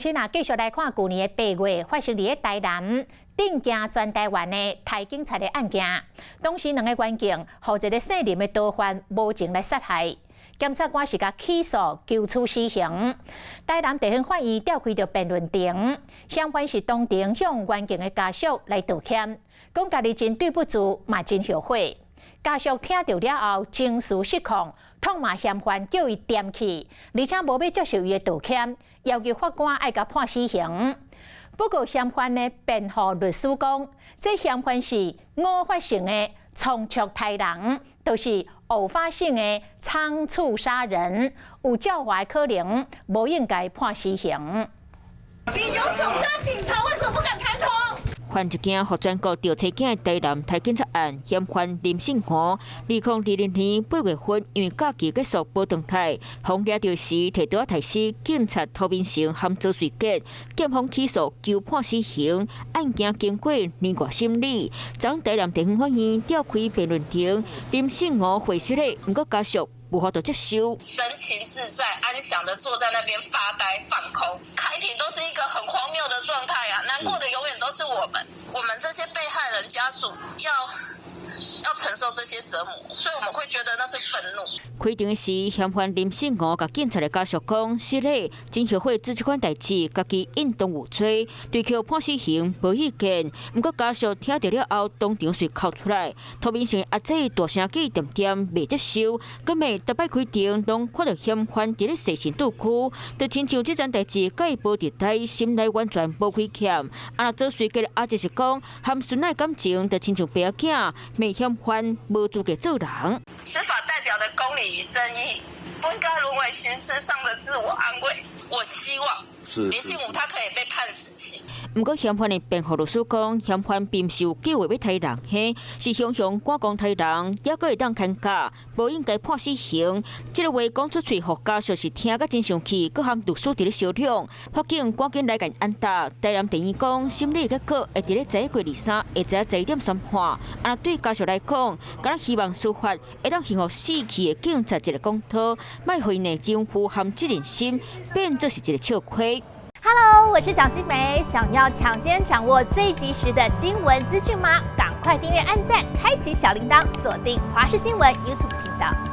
先啊，繼續來看舊年的8月發生佇咧台南震驚全台灣的刣警察的案件。當時兩个員警予一个姓林的逃犯無情來殺害，檢察官是共起訴求處死刑。台南地方法院召開著辯論庭，嫌犯是當庭向員警的家屬來道歉，講家己真對不住，嘛真後悔。家屬聽著了後，情緒失控，痛罵嫌犯叫伊恬去，而且無欲接受伊的道歉，要求法官愛共判死刑。不過嫌犯的辯護律師講，這嫌犯是偶發性的倉促刣人，就是偶發性的倉促殺人，有教化可能，無應該判死刑。你有種殺警察，為什麼不敢抬頭？犯一件予全國著催驚的台南刣警察案，嫌犯林信和，2022年8月份因為假期結束無轉來，予掠著時提刀刣死警察涂明成和周瑞杰，檢方起訴求判死刑。案件經過年外審理，昨台南地方法院召開辯論庭，林信和回釋咧，毋過家屬無法度接受。神情自在、安詳的坐在那邊發呆放空，開庭都是一個很荒謬的狀態啊！難過的永遠都是我們，我們這些被害人家屬要承受這些折磨，所以我們會覺得那是憤怒。開庭時，嫌犯林信和共警察的家屬講，是咧真後悔做這款代誌，家己應當有罪，對予判死刑無意見。毋過家屬聽著了後，當場隨哭出來。涂明成的阿姐大聲叫伊恬恬，袂接受。閣罵逐擺開庭，攏看著嫌犯佇咧細心拄區，就親像這樁代誌佮伊無佇底，心內完全無虧欠。啊，若做隨吉的阿姐是講，和孫仔感情就親像爸仔囝，罵嫌犯無資格做人。司法代表的公理與正義，不應該淪為形式上的自我安慰。我希望林信武他可以被判死刑。毋過嫌犯的辯護律師講，嫌犯並毋是有計劃欲刣人，彼是雄雄趕講刣人，猶閣會當牽假，無應該判死刑。這个話講出喙，予家屬是聽甲真生氣，閣和律師佇咧相量。法警趕緊來共按打。台南地院講，審理結果會佇咧11月23下晝11點宣判。啊，對家屬來講，敢若希望司法會當還予死去的警察一个公道，莫予𪜶的榮譽和責任心變做是一个笑話。 Hello，我是蔣新梅，想要搶先掌握最及時的新聞資訊嗎？趕快訂閱、按讚、開啟小鈴鐺，鎖定華視新聞 YouTube 頻道。